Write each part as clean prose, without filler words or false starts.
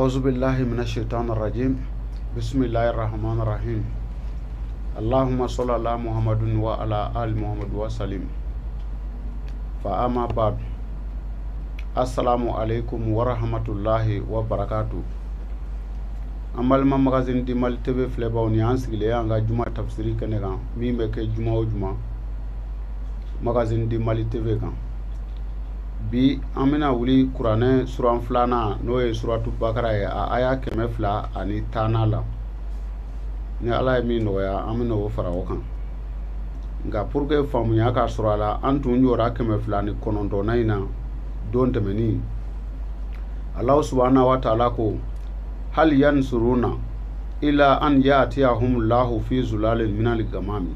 أعوذ بالله من الشيطان الرجيم بسم الله الرحمن الرحيم اللهم صل على محمد وعلى آل محمد وسلم فأما بعد السلام عليكم ورحمة الله وبركاته. An balima Magazine du Mali TV filɛbaw, ni an sigilen an ka juma tafsiri kɛnɛ kan min bɛ kɛ juma o juma Magazine du Mali TV kan. Bi an bɛna wuli kuranɛ suran filanan, n'o ye suratu Bakara ye, a aya 210nan la. Ni Ala ye min nɔgɔya, an bɛna o fara o kan. Nka pour que faamuya ka sɔrɔ a la, an tun jɔra 209nan in na don tɛmɛnin. Alahu subahana wa taala ko: hal yansuruna ila an yatiyahumullahu fi zulalin minal gamami.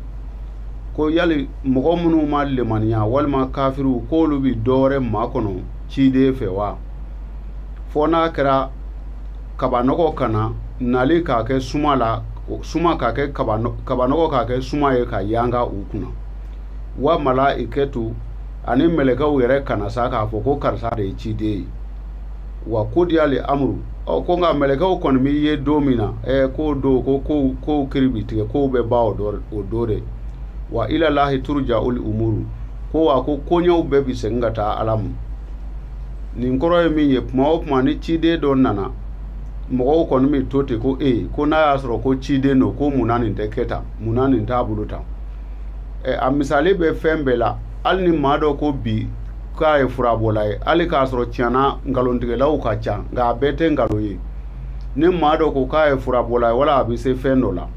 Ko yali mɔgɔ minnu ma lemaniya walima kafiriw, k'olu bi dɔwɛrɛ makɔnɔ ciden fɛ wa? Fɔ n'a kɛra kabanɔgɔ kana nali k'a kɛ suma la, suma k'a kɛ kabanɔgɔ k'a kɛ suma ye ka yanga u kunna, wa malaikatu ani mɛlɛkɛw yɛrɛ kana sa k'a fɔ ko karisa de ye ciden ye. Wa kodiyali amuru. Ɔ, ko nka mɛlɛkɛw kɔni b'i ye don min na, k'o don ko kow kiri bi tigɛ, kow bɛ ban o don de. Wa ilalahi turja'ul umuru. Ko wa ko koɲɛw bɛɛ bi segin ka taa Ala ma. Nin kɔrɔ ye min ye, kuma o kuma ni ciden dɔ nana, mɔgɔw kɔni bɛ to ten ko ee, ko n'a y'a sɔrɔ ko ciden don, ko munna nin tɛ kɛ tan, munna nin t'a bolo tan? A misali bɛ fɛn bɛɛ la. Hali ni maa dɔ ko bi k'a ye furabɔla ye, hali k'a sɔrɔ tiɲɛna nkalontigɛlaw ka ca, nka a bɛɛ tɛ nkalon ye. Ni maa dɔ ko k'a ye furabɔla ye wala a bɛ se fɛn dɔ la,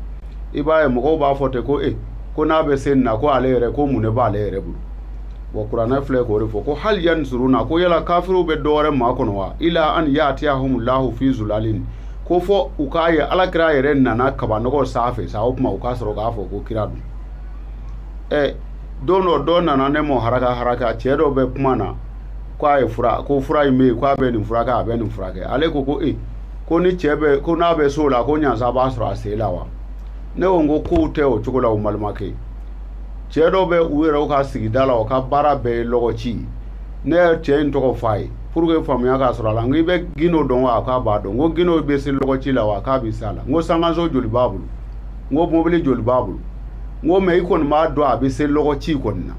i b'a ye mɔgɔw b'a fɔ ten ko e, ko n'a bɛ se nin na, ko ale yɛrɛ, ko mun de b'ale yɛrɛ bolo? Wa kuranɛ filɛ k'o de fɔ ko hal yansuruna, ko yala kafiriw bɛ dɔwɛrɛ maa kɔnɔ wa? Ila an yatiyahumullahu fi zulalin. Ko fɔ u k'a ye Ala kira yɛrɛ nana kabanɔgɔ sanfɛ sa, o tuma u k'a sɔrɔ k'a fɔ ko kira don. Don dɔ, dɔ nana ne mɔ haraka haraka, cɛ dɔ bɛ kuma na k'a ye fura, ko fura in bɛ yen, k'a bɛ nin furakɛ, a bɛ nin furakɛ. Ale ko ko e, ko ni cɛ bɛ, ko n'a bɛ so la, ko ɲansa b'a sɔrɔ a sen la wa? Ne ko n ko kow tɛ o cogo la. O balimakɛ, cɛ dɔw bɛ u yɛrɛw ka sigida la, o ka baara bɛɛ ye lɔgɔci ye. Ne ye cɛ in tɔgɔ f'a ye pour que faamuya ka sɔrɔ a la. N ko i bɛ Gindo dɔn wa? K'a b'a dɔn. N ko Gindo bɛ se lɔgɔci la wa? K'a bɛ se a la. N ko sankanso joli b'a bolo? N ko mobili joli b'a bolo? N ko mɛ i kɔni b'a dɔn a bɛ se lɔgɔci kɔni na.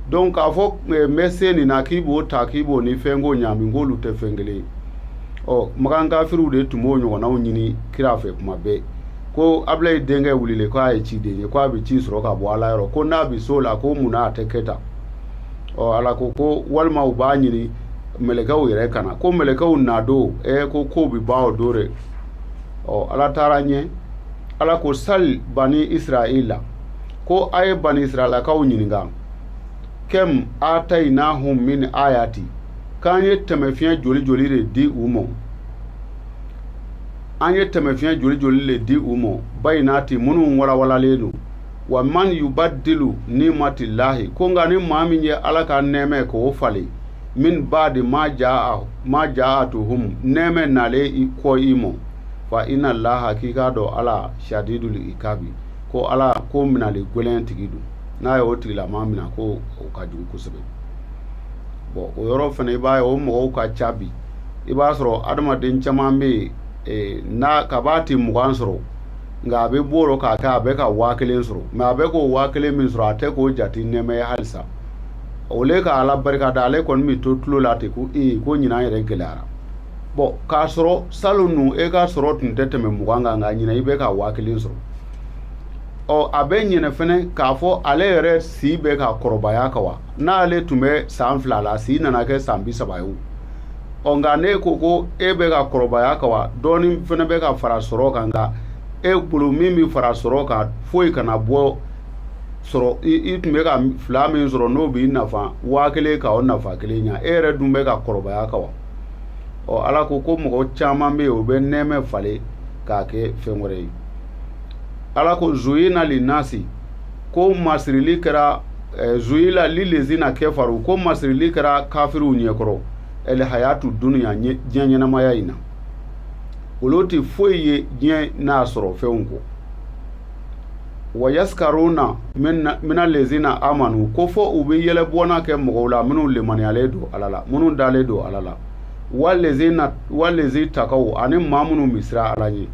Donc k'a fɔ n bɛ se nin na, k'i b'o ta, k'i b'o ni fɛn ko ɲaami, k'olu tɛ fɛn kelen ye. Ɔ, Makan kafiriw de tun b'o ɲɔgɔnnaw ɲini kira fɛ kuma bɛɛ, ko Abilayi denkɛ wulilen k'a ye ciden ye, k'a bɛ ci sɔrɔ ka bɔ Ala yɔrɔ, ko n'a bɛ so la, ko munna a tɛ kɛ tan? Ɔ, Ala ko ko walima u b'a ɲini mɛlɛkɛw yɛrɛ ka na, ko mɛlɛkɛw na don, ko kow bɛ ban o don dɛ. Ɔ, Ala taara ɲɛ, Ala ko sali bani Israila, ko a ye bani Israilakaw ɲininka, kɛm atayinahum min ayati, k'an ye tɛmɛfiɲɛ joli joli de di u ma, an ye tɛmɛfiɲɛ joli joli de di u ma, bayinati, minnu walawalalen don. Wa man yubaddilu nimatillahi, ko nka ni maa min ye Ala ka nɛɛmɛ k'o falen, min baadi ma jaa ma jaatuhum, nɛɛmɛ nalen i kɔ i ma, fa inna laha, k'i k'a dɔn Ala shadidul ikabi, ko Ala ko minali gɛlɛn tigi don. N'a ye o tigilama minɛ, ko o ka jugu kosɛbɛ. Bɔn, o yɔrɔ fana, i b'a ye o mɔgɔw ka ca bi. I b'a sɔrɔ adamaden caman bɛ yen, n'a kaba tɛ 20 sɔrɔ, nka a bɛ bɔ o k'a kɛ a bɛ ka 1000 sɔrɔ. Mɛ a bɛ k'o 1000 min sɔrɔ, a tɛ k'o jate nɛɛmɛ ye halisa. O le ka Ala barika da, ale kɔni bɛ to tulo la ten ko ee, ko ɲinan yɛrɛ gɛlɛyara. Bɔn, k'a sɔrɔ salon nu e ka sɔrɔ tun tɛ tɛmɛ 20 kan, nka ɲinan i bɛ ka 1000 sɔrɔ. Ɔ, a bɛ ɲinɛ fɛnɛ k'a fɔ ale yɛrɛ si bɛ ka kɔrɔbaya ka wa, n'ale tun bɛ san 2 la, si nana kɛ san 30 ye o. Ɔ, nka ne ko ko e bɛ ka kɔrɔbaya ka wa, dɔɔnin fɛnɛ bɛ ka fara sɔrɔ kan, nka e bolo min bɛ fara sɔrɔ kan, foyi kana bɔ sɔrɔ. I tun bɛ ka fila min sɔrɔ, n'o b'i nafa 1000 ka o nafa kelen ɲa, e yɛrɛ dun bɛ ka kɔrɔbaya ka wa. Ɔ, Ala ko ko mɔgɔ caman bɛ yen, o bɛ nɛɛmɛ falen k'a kɛ fɛn wɛrɛ ye. Ala ko zuyina linasi, ko masirili kɛra, zuyila lilezina kɛfaru, ko masirili kɛra kafiriw ɲɛkɔrɔ, ɛlɛ hayatu dunuya, diɲɛ ɲɛnamaya in na, olu tɛ foyi ye diɲɛ n'a sɔrɔ fɛnw kɔ. Wa yaskaruna mina lezina amanu, ko fɔ u bɛ yɛlɛbɔnna kɛ mɔgɔw la minnu lemaniyalen don Ala la, minnu dalen don Ala la. Walezi takaw ani maa minnu misira Ala ɲɛ,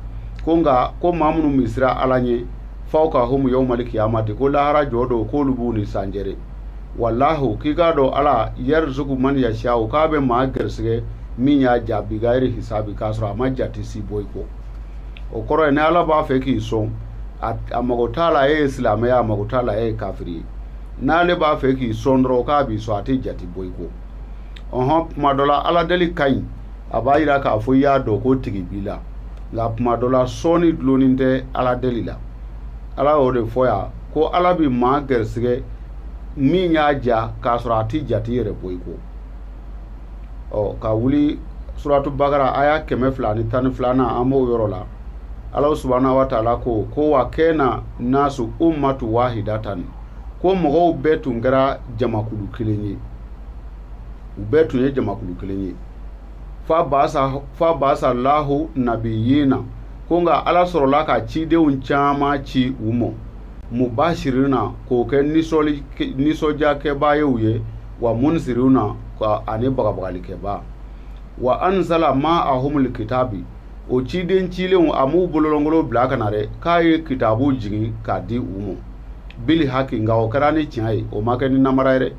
ko nka ko maa minnu misira Ala ɲɛ fawka hum yawmal qiyamati, ko lahara jɔ don k'olu b'u ni sanjɛre. Walahu, k'i k'a dɔn Ala yarzuku man yasha'u, k'a bɛ maa gɛrɛsɛgɛ min y'a ja bigayiri hisabi, k'a sɔrɔ a ma jate si bɔ i kɔ. O kɔrɔ ye ni Ala b'a fɛ k'i sɔn, a mago t'a la e ye silamɛ ye, a mago t'a la e ye kafiri ye. N'ale b'a fɛ k'i sɔn dɔrɔn k'a b'i sɔn, a tɛ jate bɔ i kɔ. Ɔhɔn, kuma dɔ la Ala deli ka ɲi, a b'a yira k'a fɔ i y'a dɔn ko tigi b'i la, nka kuma dɔ la sɔnni dulonnen tɛ Ala deli la. Ala y'o de fɔ yan ko Ala bɛ maa gɛrɛsɛgɛ min y'a ja k'a sɔrɔ a tɛ jate yɛrɛ bɔ i kɔ. Ɔ ka wuli suratu Bakara aya 212nan, an b'o yɔrɔ la. Ala subahana wa taala ko wa kɛna nasu ummatu wahidatan, ko mɔgɔw bɛɛ tun kɛra jamakulu kelen ye, u bɛɛ tun ye jamakulu kelen ye. Fa basa lahu nabiyina, ko nka Ala sɔrɔla ka cidenw caman ci u ma, mubashirina, k'o kɛ nisɔndiyakɛbaa ye u ye, wa munsirina, ani bagabagalikɛbaa. Wa anzala ma'ahumul kitabi, o ciden cilenw a m'u bololɔngolo bila ka na dɛ, k'a ye kitabu jigin k'a di u ma bili haki, nka o kɛra ni tiɲɛ ye, o ma kɛ ni namara ye dɛ.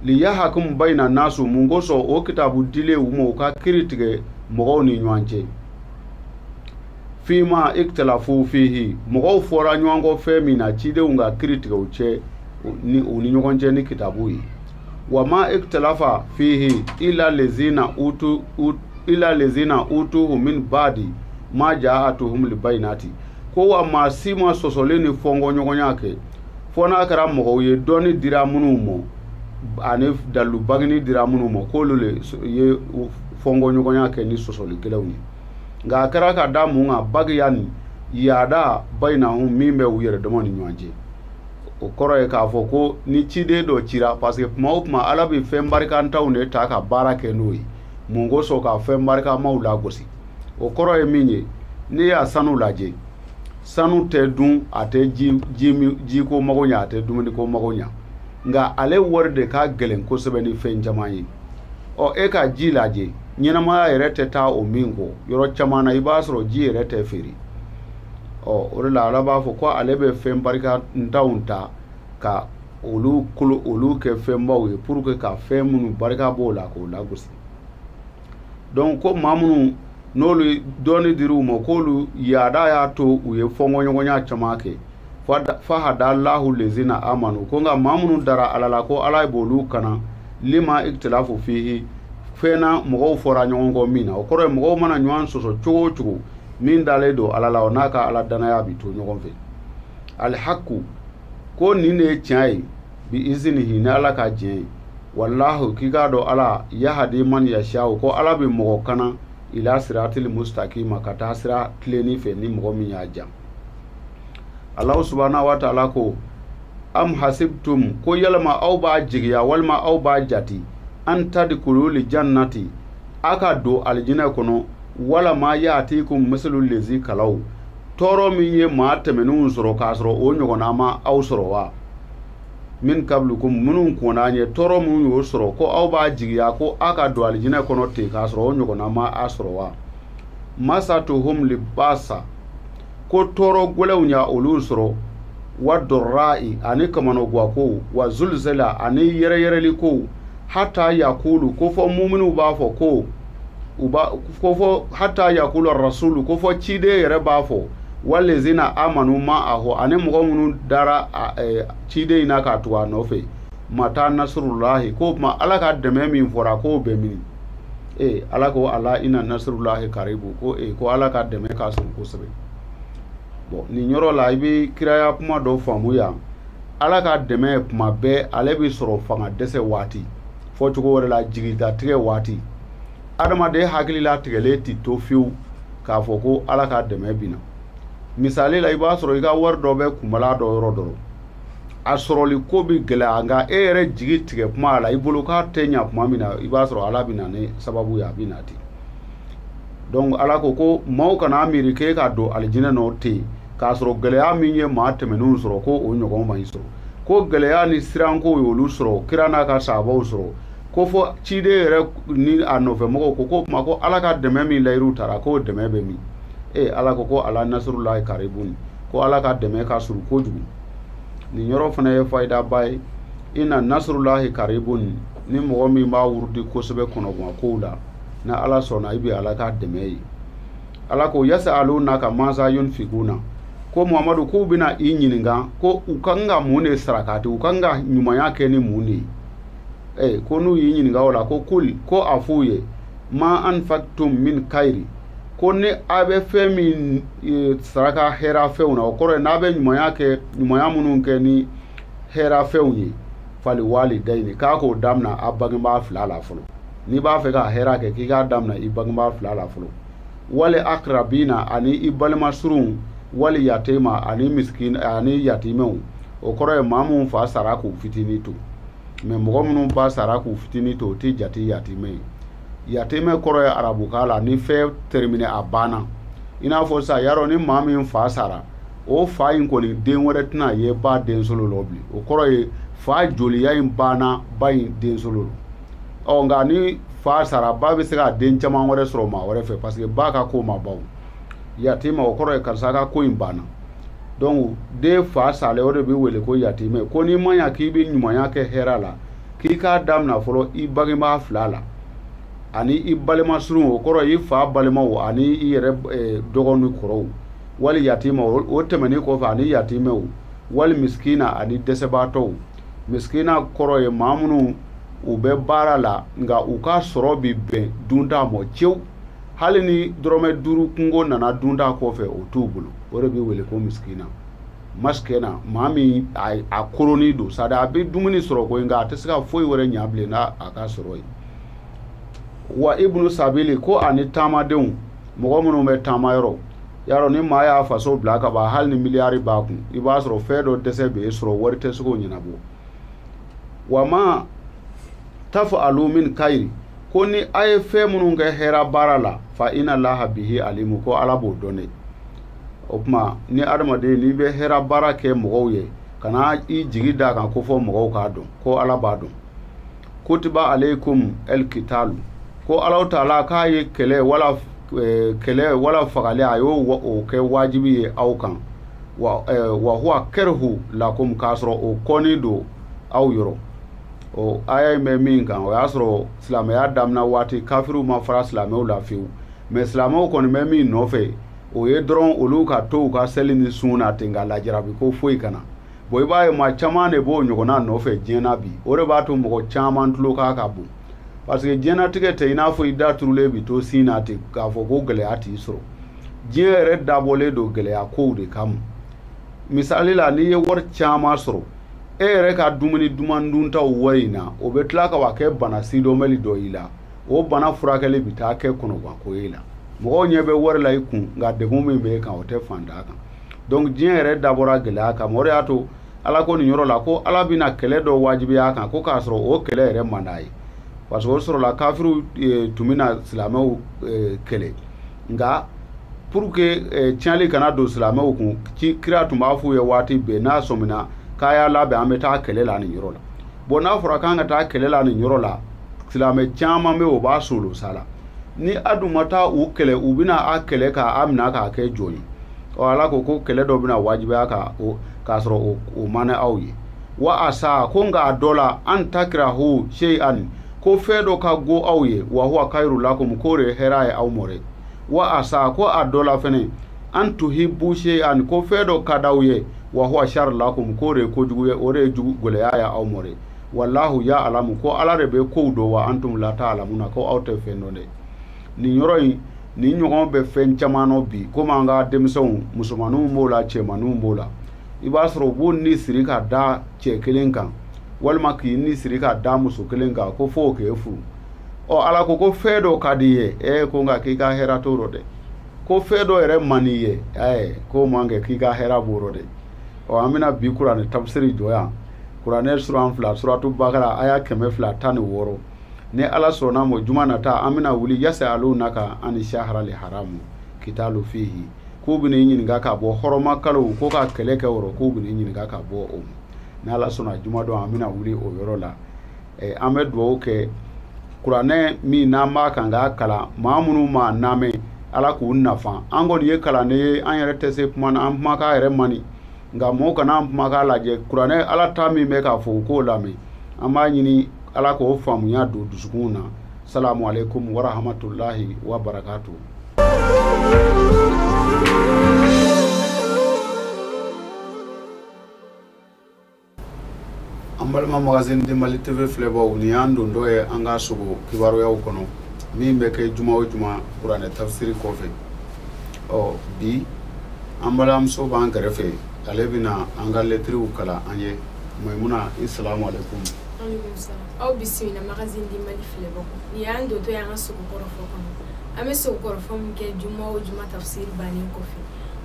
Liyahakum bayna nasu, mun kosɔn o kitabu dilen u ma u ka kiri tigɛ mɔgɔw ni ɲɔgɔn cɛ. Fima iktalafu fihi, mɔgɔw fɔra ɲɔgɔn kɔ fɛn min na, cidenw ka kiri tigɛ u cɛ ni u ni ɲɔgɔn cɛ ni kitabu ye. Wa ma iktalafa fihi illa lezina utu illa lezina utuhu min ba'di ma ja'atuhum libayinati, ko wa maa si ma sɔsɔli ni fɔnkɔɲɔgɔnya kɛ fo n'a kɛra mɔgɔw ye dɔnni dira minnu ma ani dalilu bangeni dira minnu ma, k'olu le ye fɔnkɔɲɔgɔnya kɛ ni sɔsɔli gɛlɛnw ye. Nka a kɛra ka da mun kan, bagiya ni yaada bayinahum, min bɛ u yɛrɛ dama ni ɲɔgɔn cɛ. O kɔrɔ ye k'a fɔ ko ni ciden dɔ cira, parce que kuma o kuma Ala bɛ fɛn barikantanw de ta ka baara kɛ n'o ye, mun kosɔn ka fɛn barikamaw lagosi. O kɔrɔ ye min ye, n'i y'a sanu lajɛ, sanu tɛ dun, a tɛ jiko mago ɲɛ, a tɛ dumuniko mago ɲɛ, nka ale wari de ka gɛlɛn kosɛbɛ ni fɛn caman ye. Ɔ e ka ji lajɛ, ɲɛnamaya yɛrɛ tɛ taa o min kɔ, yɔrɔ caman na i b'a sɔrɔ ji yɛrɛ tɛ feere. Ɔ o de la Ala b'a fɔ ko ale bɛ fɛn barikantanw ta ka olu kolo olu kɛ fɛnbaw ye pour que ka fɛn minnu barika b'o la k'o lagosi. Donc ko maa minnu n'olu dɔɔni dir'u ma, k'olu yaada y'a to u ye fɔnkɔɲɔgɔnya caman kɛ. Fa hadallahu lezina amanu, ko nka maa minnu dara Ala la, ko Ala b'olu kana lima iktilafu fihi, fɛn na mɔgɔw fɔra ɲɔgɔn kɔ min na. O kɔrɔ ye mɔgɔw mana ɲɔgɔn sɔsɔ cogo o cogo, min dalen don Ala la, o n'a ka Ala danaya bi to ɲɔgɔn fɛ. Alhaku, ko nin de ye tiɲɛ ye, bi izinihi, ni Ala ka diɲɛ ye. Walahu, k'i k'a dɔn Ala yahadi man yasha'u, ko Ala bɛ mɔgɔ kana ila siratil mustaqima, ka taa sira tilenni fɛ ni mɔgɔ min y'a jan. Allahu subhanahu wa ta'ala ko am hasibtum, ko yalama aw b'a jigiya walima aw b'a jati, an tadkhulu li jannati, a ka don alijinɛ kɔnɔ, wala ma ya'tikum mislu lezi kalaw, tɔɔrɔ min ye maa tɛmɛnenw sɔrɔ k'a sɔrɔ o ɲɔgɔnna ma aw sɔrɔ wa, min kablukum, minnu kɔnna ɲɛ, tɔɔrɔ minnu y'o sɔrɔ, ko aw b'a jigiya ko a ka don alijinɛ kɔnɔ ten k'a sɔrɔ o ɲɔgɔnna ma a sɔrɔ wa. Masatuhum libasa, ko tɔɔrɔ gɛlɛnw ya olu sɔrɔ, wa dɔrra'i, ani kamanaguwakow, wa zulzala, ani yɛrɛyɛrɛlikow, hata yakulu, ko fɔ muminu b'a fɔ ko ko fɔ hata yakulu rasulu, ko fɔ ciden yɛrɛ b'a fɔ, walezina amanu ma'ahu, ani mɔgɔ minnu dara ciden in na k'a tugu a nɔfɛ, mata nasrullahi, ko tuma Ala ka dɛmɛ min fɔra k'o bɛ mini. Ala ko ala inna nasrullahi karibu, ko ko Ala ka dɛmɛ ka surun kosɛbɛ. Bon, nin yɔrɔ la i bɛ kiraya kuma dɔ faamu yan. Ala ka dɛmɛ kuma bɛɛ ale bɛ sɔrɔ fanga dɛsɛ waati, fɔ cogo wɛrɛ la jigidatigɛ waati. Adamaden hakili latigɛlen tɛ to fiyewu k'a fɔ ko Ala ka dɛmɛ bɛ na. Misali la, i b'a sɔrɔ i ka wari dɔ bɛ kunbala dɔ yɔrɔ dɔ, a sɔrɔli ko bɛ gɛlɛya, nka e yɛrɛ jigi tigɛ kuma la, i bolo k'a tɛ ɲa kuma min na, i b'a sɔrɔ Ala bɛ na ni sababu ye, a bɛ na ten. Donc Ala ko ko maaw kana miiri k'e ka don alijinɛ nɔ ten k'a sɔrɔ gɛlɛya min ye maa tɛmɛnenw sɔrɔ ko o ɲɔgɔn ma i sɔrɔ, ko gɛlɛya ni siranko y'olu sɔrɔ, kira n'a ka sahabaw sɔrɔ, ko Ko fɔ ciden yɛrɛ ni a nɔfɛ mɔgɔw ko ko kuma ko Ala ka dɛmɛ min layiru tara k'o dɛmɛ bɛ min? Ala ko ko ala nasrulahi karibun, ko Ala ka dɛmɛ ka surun kojugu. Nin yɔrɔ fana ye fayidaba ye. Inna nasrulahi karibun, ni mɔgɔ min b'a wurudi kosɛbɛ kɔnɔguwan kow la, ni Ala sɔnna i bɛ Ala ka dɛmɛ ye. Ala ko yasalunaka maza yunfikuna, ko Muhamadu k'u bɛna i ɲininka ko u kan ka mun de sarakati, u kan ka ɲumanya kɛ ni mun de ye. Ko n'u y'i ɲininka o la, ko kul, ko a f'u ye ma anfaktum min kayiri, ko ni a bɛ fɛn min saraka hɛra fɛnw na, o kɔrɔ ye n'a bɛ ɲumanya kɛ, ɲumanya minnu kɛ ni hɛra fɛnw ye, fali walidayini, k'a k'o daminɛ a bangebaa fila la fɔlɔ. N'i b'a fɛ ka hɛra kɛ, k'i k'a daminɛ i bangebaa fila la fɔlɔ. Wali akrabina, ani i balima surunw, wali yatima, ani miskin, ani yatimɛw, o kɔrɔ ye maa minnu fa sara k'u fitinin to. Mɛ mɔgɔ minnu ba sara k'u fitinin to, o tɛ jate yatimɛ ye. Yatimɛ kɔrɔ ye arabukan la ni fɛn terminé a banna. I n'a fɔ sisan yarɔ ni maa min fa sara, o fa in kɔni den wɛrɛ tɛna ye ba densolo la bilen. O kɔrɔ ye fa joliya in banna ba in densolo la. Ɔ nka ni fa sara, ba bɛ se ka den caman wɛrɛ sɔrɔ maa wɛrɛ fɛ, parce que ba ka ko ma ban. Yatima o kɔrɔ ye karisa ka ko in banna. Donc den fa salen, o de bɛ wele ko yatimɛ. Ko n'i ma ɲa k'i bɛ ɲumanya kɛ hɛrɛ la, k'i k'a daminɛ fɔlɔ i bangebaa fila la, ani i balima surun, o kɔrɔ i fa balimaw ani i yɛrɛ dɔgɔnin kɔrɔw, wali yatima, o tɛmɛnen kɔfɛ ani yatimɛw, wali misikina, ani dɛsɛbaatɔw. Misikina kɔrɔ ye maa minnu u bɛ baara la nka u ka sɔrɔ bi bɛn dunta mɔ cewu, hali ni dɔrɔmɛ 5 kungo nana dunta kɔfɛ o t'u bolo, o de bɛ wele ko misikina. Masikɛna, maa min a koroni don, c'est à dire a bɛ dumuni sɔrɔ koyi, nka a tɛ se ka foyi wɛrɛ ɲa bilen n'a a ka sɔrɔ ye. Wa ibnu sabili, ko ani taamadenw, mɔgɔ minnu bɛ taama yɔrɔ, yarɔ ni maa y'a faso bila ka ban, hali ni miliyari b'a kun, i b'a sɔrɔ fɛn dɔ dɛsɛ bɛ e sɔrɔ, wari tɛ se k'o ɲɛnabɔ. Wa ma tafalu min kayiri, ko ni a ye fɛn minnu kɛ hɛrɛ baara la, fa inna laha bihi alimu, ko Ala b'o dɔn dɛ. O tuma ni adamaden n'i bɛ hɛrɛ baara kɛ mɔgɔw ye, kana i jigi d'a kan ko fɔ mɔgɔw k'a dɔn, ko Ala b'a dɔn. Kutiba aleikum el kitalu, ko Alahu taala k'a ye kɛlɛ wala kɛlɛ wala fagali, a y'o o kɛ wajibi ye aw kan. Wa wa huwa karihu lakum, k'a sɔrɔ o kɔni don aw yɔrɔ. O aya in bɛ min kan, o y'a sɔrɔ silamɛya daminɛ waati, kafiriw ma fara silamɛw la fiyewu. Mɛ silamɛw kɔni bɛ min nɔfɛ, o ye dɔrɔn olu ka to u ka seli ni sun na ten, ka lajarabi ko foyi kana. Bon, i b'a ye maa caman de b'o ɲɔgɔnna nɔfɛ diɲɛ na bi. O de b'a to mɔgɔ caman tulo k'a ka bon, parce que diɲɛnatigɛ tɛ i n'a fɔ i da turulen bi to sin na ten k'a fɔ ko gɛlɛya t'i sɔrɔ. Diɲɛ yɛrɛ dabɔlen don gɛlɛya kow de kama. Misali la, n'i ye wari caman sɔrɔ, e yɛrɛ ka dumuni duman duntaw wari in na, o bɛ tila ka wa kɛ bana sidɔnbali dɔ y'i la. O bana furakɛli bɛ taa kɛ kɔnɔguwanko ye la. Mɔgɔw ɲɛ bɛ wari la i kun, nka degun min bɛ e kan, o tɛ fantan kan. Donc diɲɛ yɛrɛ dabɔra gɛlɛya kama. O de y'a to Ala ko nin yɔrɔ la ko Ala bɛna kɛlɛ dɔ wajibiya a kan, ko k'a sɔrɔ o kɛlɛ yɛrɛ man d'a ye. Parce que o sɔrɔla kafiriw tun bɛna silamɛw kɛlɛ, nka pour que tiɲɛli kana don silamɛw kun, kira tun b'a f'u ye waati bɛɛ n'a sɔmina k'a y'a labɛn, an bɛ taa kɛlɛ la nin yɔrɔ la. Bon, n'a fɔra k'an ka taa kɛlɛ la nin yɔrɔ la, silamɛ caman bɛ yen o b'a solo sa la. Ni a dun ma taa u kɛlɛ, u bɛna a kɛlɛ k'a minɛ k'a kɛ jɔn ye. Ɔ Ala ko ko kɛlɛ dɔ bɛna wajibiya k'a sɔrɔ o man aw ye. Wa asa, ko nka a dɔ la, an takrahu shay'an, ko fɛn dɔ ka go aw ye, wa huwa khairu lakum, k'o de ye hɛrɛ ye aw mɔ dɛ. Wa asa, ko a dɔ la fɛnɛ, an tuhibbu shay'an, ko fɛn dɔ ka d'aw ye, wa huwa sharru lakum, k'o de ye kojugu ye, o de ye jugu gɛlɛya ye aw mɔ dɛ. Wallahu ya'lamu, ko Ala de bɛ kow dɔn, wa antum la ta'lamuna, ko aw tɛ fɛn dɔn dɛ. Nin yɔrɔ in, nin ɲɔgɔn bɛ fɛn caman nɔ bi, komi an ka denmisɛnw, musomaninw b'o la, cɛmaninw b'o la. I b'a sɔrɔ u b'u ni siri ka da cɛ kelen kan, walima k'i ni siri ka da muso kelen kan, ko fo k'e furu. Ɔ Ala ko ko fɛn dɔ ka di i ye, ko nka k'i ka hɛrɛ t'o rɔ dɛ. Ko fɛn dɔ yɛrɛ man di i ye, k'o man kɛ k'i ka hɛrɛ b'o rɔ dɛ. Ɔ an bɛna bi kuranɛ tafsiri jɔ yan. Kuranɛ suran 2, suratu Bakara, aya 216. Ni Ala sɔnna ma, juma nata an bɛna wuli yasalunaka ani shahrali haramu kitalu fihi, k'u bɛna i ɲininka ka bɔ hɔrɔma kalo, ko ka kɛlɛ kɛ o rɔ, k'u bɛna i ɲininka ka bɔ o ma. Ni Ala sɔnna, juma don an bɛna wuli o yɔrɔ la. An bɛ dugawu kɛ. Kuranɛ min n'an b'a kan k'a kalan, maa minnu m'a lamɛn, Ala k'u nafa. An kɔni ye kalanden ye, an yɛrɛ tɛ se kuma na, an kumakan yɛrɛ man di, nka mɔgɔw kana an kumakan lajɛ. Kuranɛ Ala ta min bɛ k'a fɔ, u k'o lamɛn. An b'a ɲini Ala k'o faamuya don dusukun na. Salamu aleykum wa rahmatulahi wa barakatu. An balima Magazine du Mali TV filɛbaw, nin y'an dontɔ ye an ka sogo kibaruyaw kɔnɔ min bɛ kɛ juma o juma kuranɛ tafsiri kɔfɛ. Ɔ bi an balimamuso b'an kɛrɛfɛ, ale bɛna an ka lɛtiriw kalan an ye. Maimuna, i salamu aleykum. Aleykum salam. Aw bisimila Magazine du Mali filɛbaw. Nin y'an dontɔ ye an ka sogo kɔrɔfɔ kɔnɔ. An bɛ sogo kɔrɔfɔ min kɛ juma o juma tafsiri bannen kɔfɛ.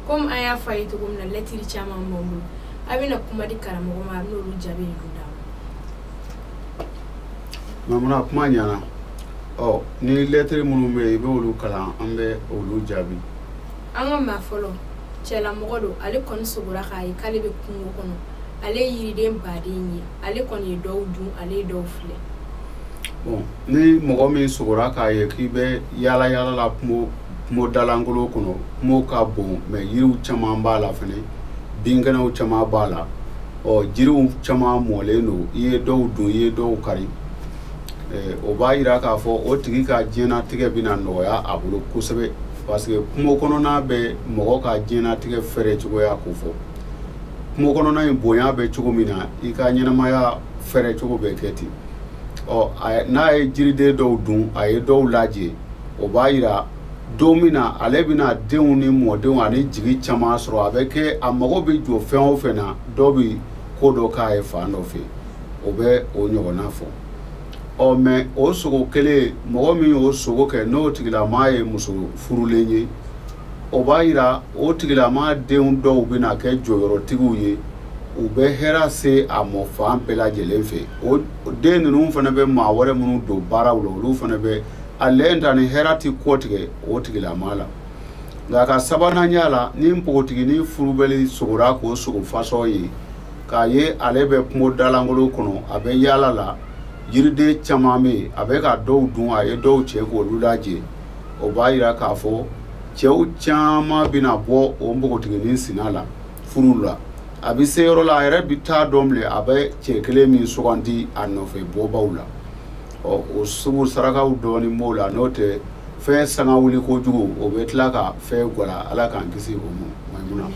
Komi an y'a fɔ a ye cogo min na, lɛtiri caman b'an bolo. A bɛna kuma di karamɔgɔ ma, a bɛna olu jaabi ninnu d'a ma. Maimuna, kuma ɲɛna. Ɔ ni lɛtiri minnu bɛ yen, i bɛ olu kalan, an bɛ olu jaabi. An ka maa fɔlɔ, cɛlamɔgɔ don, ale kɔni sogora k'a ye k'ale bɛ kungo kɔnɔ. Ale ye yiriden baden ye, ale kɔni ye dɔw dun, ale ye dɔw filɛ. Bon, ni mɔgɔ min sogora k'a ye k'i bɛ yaala yaala la kungo dalankolon kɔnɔ, kungo ka bon mɛ yiriw caman b'a la fɛnɛ, binkɛnɛw caman b'a la, ɔ jiriw caman mɔlen don, i ye dɔw dun, i ye dɔw kari, o b'a yira k'a fɔ o tigi ka diɲɛnatigɛ bɛna nɔgɔya a bolo kosɛbɛ, parce que kungo kɔnɔna bɛ mɔgɔ ka diɲɛnatigɛ fɛrɛ cogoya ko fɔ. Kungo kɔnɔna in bonya bɛ cogo min na, i ka ɲɛnamaya fɛrɛ cogo bɛ kɛ ten. Ɔ n'a ye jiriden dɔw dun, a ye dɔw lajɛ, o b'a yira don min na ale bɛna denw ni mɔdenw ani jigi caman sɔrɔ. A bɛ kɛ a mago bɛ jɔ fɛn o fɛn na, dɔ bɛ ko dɔ k'a ye fan dɔ fɛ, o bɛ o ɲɔgɔnna fɔ. Ɔ mɛ o sogo kelen, mɔgɔ min y'o sogo kɛ, n'o tigilamaa ye muso furulen ye, o b'a yira o tigilamaa denw dɔw bɛna kɛ jɔyɔrɔtigiw ye, u bɛ hɛrɛ se a mɔ fan bɛɛ lajɛlen fɛ. O den ninnu fana bɛ maa wɛrɛ minnu don baaraw la, olu fana bɛ a lɛn ta ni hɛrɛ ti kɔ tigɛ o tigilamaa la. Nka ka sabanan y'a la, ni npogotiginin furubɛli sogora k'o sogo fasɔn ye, k'a ye ale bɛ kungo dalankolon kɔnɔ, a bɛ yaala la, yiriden caman bɛ yen, a bɛ ka dɔw dun, a ye dɔw cɛ k'olu lajɛ, o b'a yira k'a fɔ cɛw caman bɛna bɔ o npogotiginin sina la furu la. A bɛ se yɔrɔ la, a yɛrɛ bɛ taa dɔn bilen, a bɛ cɛ kelen min sugandi a nɔfɛ bɔbaw la. Ɔ o sugu sarakaw dɔɔnin b'o la, n'o tɛ fɛn sanga wuli kojugu, o bɛ tila ka fɛn gwala. Ala k'an kisi o ma. Maimuna.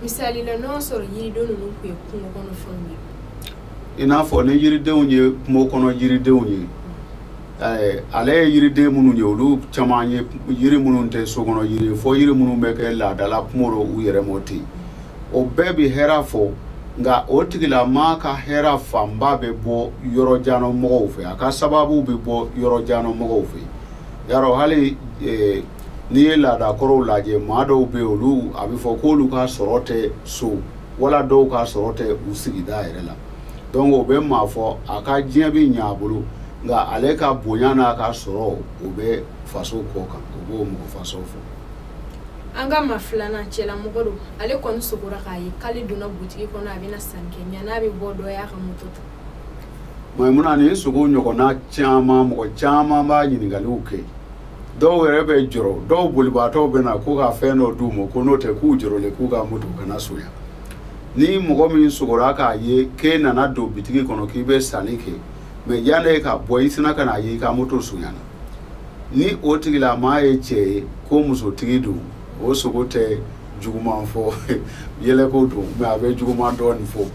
Misali la, n'o sɔrɔ yiriden ninnu tun ye kungo kɔnɔ fɛnw ye. I n'a fɔ ni yiridenw ye kungo kɔnɔ yiridenw ye, ale ye yiriden minnu ye, olu caman ye yiri minnu tɛ so kɔnɔ yiri ye, fo yiri minnu bɛ kɛ laadala kungo rɔ u yɛrɛ mɔ ten. O bɛɛ bɛ hɛrɛ fɔ, nka o tigilamaa ka hɛrɛ fanba bɛ bɔ yɔrɔ jan mɔgɔw fɛ, a ka sababu bɛ bɔ yɔrɔ jan mɔgɔw fɛ. Yarɔ hali n'i ye laadakɔrɔw lajɛ, maa dɔw bɛ yen, olu a bɛ fɔ k'olu ka sɔrɔ tɛ so, wala dɔw ka sɔrɔ tɛ u sigida yɛrɛ la. Donc o bɛ maa fɔ a ka diɲɛ bɛ ɲɛ a bolo, nka ale ka bonya n'a ka sɔrɔ o bɛ faso kɔ kan, o b'o mɔgɔ faso fɔ. An ka maa filanan, cɛlamɔgɔ don, ale kɔni sogora k'a ye k'ale donna butigi kɔnɔ, a bɛna sanni kɛ, ɲan'a bɛ bɔ, dɔ y'a ka moto ta. Maimuna, nin sogo ɲɔgɔnna caman, mɔgɔ caman b'a ɲininkaliw kɛ. Dɔw yɛrɛ bɛ jɔrɔ, dɔw bolibaatɔw bɛ na ko ka fɛn dɔ d'u ma, ko n'o tɛ k'u jɔrɔlen k'u ka moto kana sonya. Ni mɔgɔ min sogora k'a ye k'e nana don bitigi kɔnɔ k'i bɛ sanni kɛ, mɛ yanni ka bɔ i sina ka n'a ye i ka moto sonyana, ni o tigilamaa ye cɛ ye ko musotigi don, o sogo tɛ juguman fɔ, yɛlɛko don, mɛ a bɛ juguman dɔɔnin fɔ,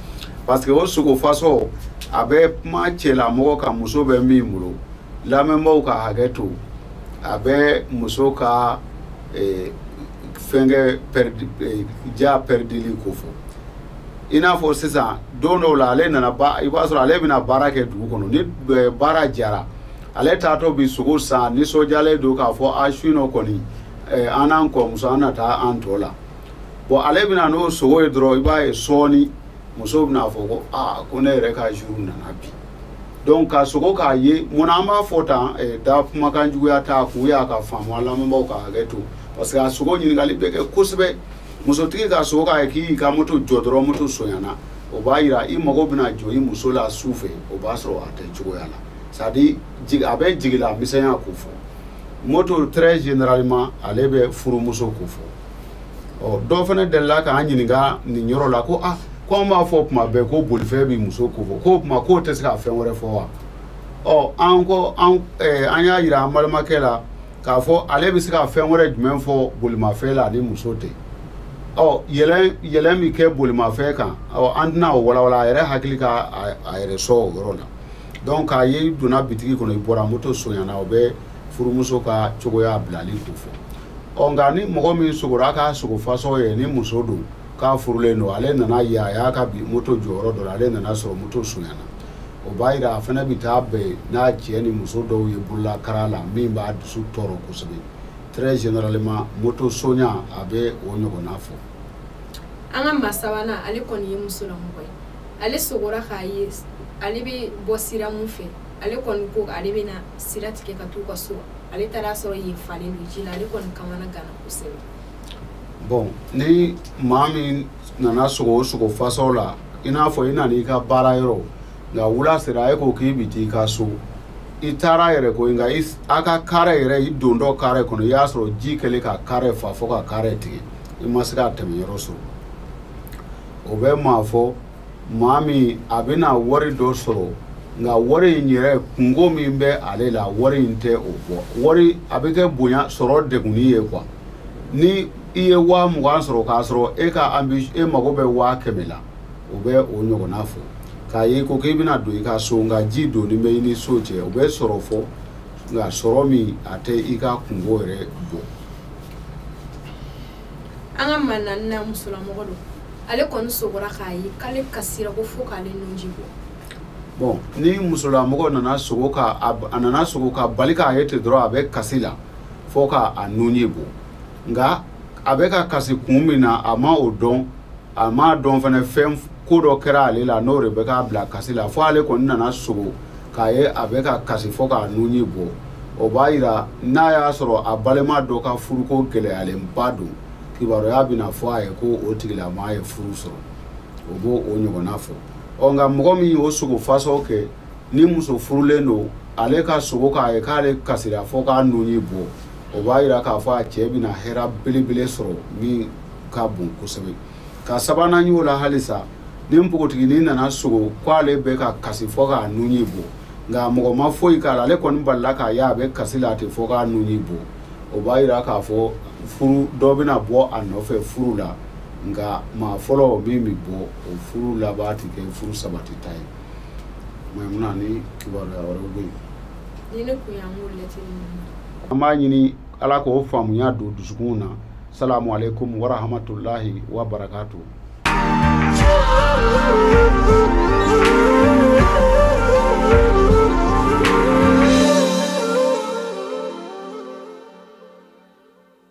parce que o sogo fasɔ a bɛ kuma cɛlamɔgɔ kan, muso bɛ min bolo. Lamɛnbaaw ka hakɛ to, a bɛ muso ka fɛnkɛ ja pɛridili ko fɔ. I n'a fɔ sisan don dɔw la, ale nana ba, i b'a sɔrɔ ale bɛna baara kɛ dugu kɔnɔ, ni baara jara, ale taatɔ bi sogo san, nisɔndiyalen don k'a fɔ a su in nɔ kɔni an n'an kɔrɔmuso an na taa an tɔ la. Bon, ale bɛna n'o sogo ye dɔrɔn, i b'a ye sɔɔni muso bɛna fɔ ko aa ko ne yɛrɛ ka jour nana bi. Donc ka sogo k'a ye, munna an b'a fɔ tan, da kumakan juguya t'a kun y'a ka faamu, an lamɛnbaaw ka hakɛ to, parce que a sogo ɲininkali bɛ kɛ kosɛbɛ. Musotigi ka sogo k'a ye k'i ka moto jɔ dɔrɔn, moto sonyana, o b'a yira i mago bɛna jɔ i muso la su fɛ, o b'a sɔrɔ a tɛ cogoya la. C'est à dire a bɛ jigila misɛnya ko fɔ. Moto très généralement ale bɛ furumuso ko fɔ. Ɔ dɔ fana delila k'an ɲininka nin yɔrɔ la ko ah ko an b'a fɔ tuma bɛɛ ko bolifɛn bɛ muso ko fɔ, k'o tuma k'o tɛ se ka fɛn wɛrɛ fɔ wa? Ɔ an ko an y'a yira an balimakɛ la k'a fɔ ale bɛ se ka fɛn wɛrɛ jumɛn fɔ bolimafɛn la ni muso tɛ. Ɔ yɛlɛn min kɛ bolimafɛn kan, ɔ an tɛna o walawala, a yɛrɛ hakili ka a yɛrɛ sɔn o yɔrɔ la. Donc k'a ye i donna bitigi kɔnɔ i bɔra moto sonyana, o bɛ furumuso ka cogoya bilali ko fɔ. Ɔ nka ni mɔgɔ min sogora k'a sogo fasɔn ye ni muso don k'a furulen don, ale nana ye a y'a ka bi moto jɔyɔrɔ dɔ la, ale nana sɔrɔ moto sonyana, o b'a yira a fana bɛ taa bɛn n'a cɛ ni muso dɔw ye bololakara la min b'a dusu tɔɔrɔ kosɛbɛ. Très généralement moto sonya a bɛ o ɲɔgɔnna fɔ. An ka maa sabanan ale kɔni ye musolamɔgɔ ye, ale sogora k'a ye ale bɛ bɔ sira mun fɛ, ale kɔni ko ale bɛna sira tigɛ ka t'u ka so, ale taara sɔrɔ yen falen don ji la, ale kɔni kamana ganna kosɛbɛ. Bon ni maa min nana sogo o sogo fasɔn la, i n'a fɔ i nana i ka baara yɔrɔ nka wula sera e ko k'i bɛ t'i ka so, i taara yɛrɛ ko nka a ka kare yɛrɛ i dontɔ kare kɔnɔ i y'a sɔrɔ ji kɛlen ka kare fa fo ka kare tigɛ, i ma se ka tɛmɛ yɔrɔ sɔrɔ. O bɛ maa fɔ maa min a bɛna wari dɔ sɔrɔ nka wari in yɛrɛ kungo min bɛ ale la wari in tɛ o bɔ, wari a bɛ kɛ bonya sɔrɔ degunni ye quoi. Ni i ye 20,000 sɔrɔ k'a sɔrɔ e ka e mago bɛ 100,000 la, o bɛ o ɲɔgɔnna fɔ. K'a ye ko k'i bɛna don i ka so nka ji donni bɛ i ni so cɛ, o bɛ sɔrɔ fɔ nka sɔrɔ min a tɛ i ka kungo yɛrɛ bɔ. An ka maa naaninan musolamɔgɔ don, ale kɔni sogora k'a ye k'ale kasira ko fo k'ale nunji bɔ. Bon ni musolamɔgɔ nana sogo ka a nana sogo ka bali k'a ye ten dɔrɔn a bɛ kasi la fo k'a nunji bɔ, nka a bɛ ka kasi kun min na a ma o dɔn, a m'a dɔn fana fɛn ko dɔ kɛra ale la n'o de bɛ k'a bila kasi la, fo ale kɔni nana sogo k'a ye a bɛ ka kasi fo k'a nunji bɔ. O b'a yira n'a y'a sɔrɔ a balima dɔ ka furuko gɛlɛyalenba don, kibaruya bɛna fɔ a ye ko o tigilamaa ye furu sɔrɔ, o b'o o ɲɔgɔnna fɔ. Ɔ nka mɔgɔ min y'o sogo fasɔn kɛ ni muso furulen don, ale ka sogo k'a ye k'ale kasira fo k'a nunji bɔ, o b'a yira k'a fɔ a cɛ bɛna hɛrɛ belebele sɔrɔ min ka bon kosɛbɛ. Ka sabanan y'o la halisa, ni npogotiginin nana sogo k'ale bɛ ka kasi fo k'a nunji bɔ, nka mɔgɔ ma foyi k'a la, ale kɔni balila k'a ye a bɛ kasi la ten fo k'a nunji bɔ, o b'a yira k'a fɔ furu dɔ bɛna bɔ a nɔfɛ furu la, nka maa fɔlɔ min bɛ bɔ o furu laban tɛ kɛ furu sabatita ye. Maimuna ni kibaruya wɛrɛw bɛ yen. Ni ne kun y'an k'o lɛtiri ninnu. An b'a ɲini Ala k'o faamuya don dusukun na. Salamu alaikum wa rahmatulahi wa barakatuh.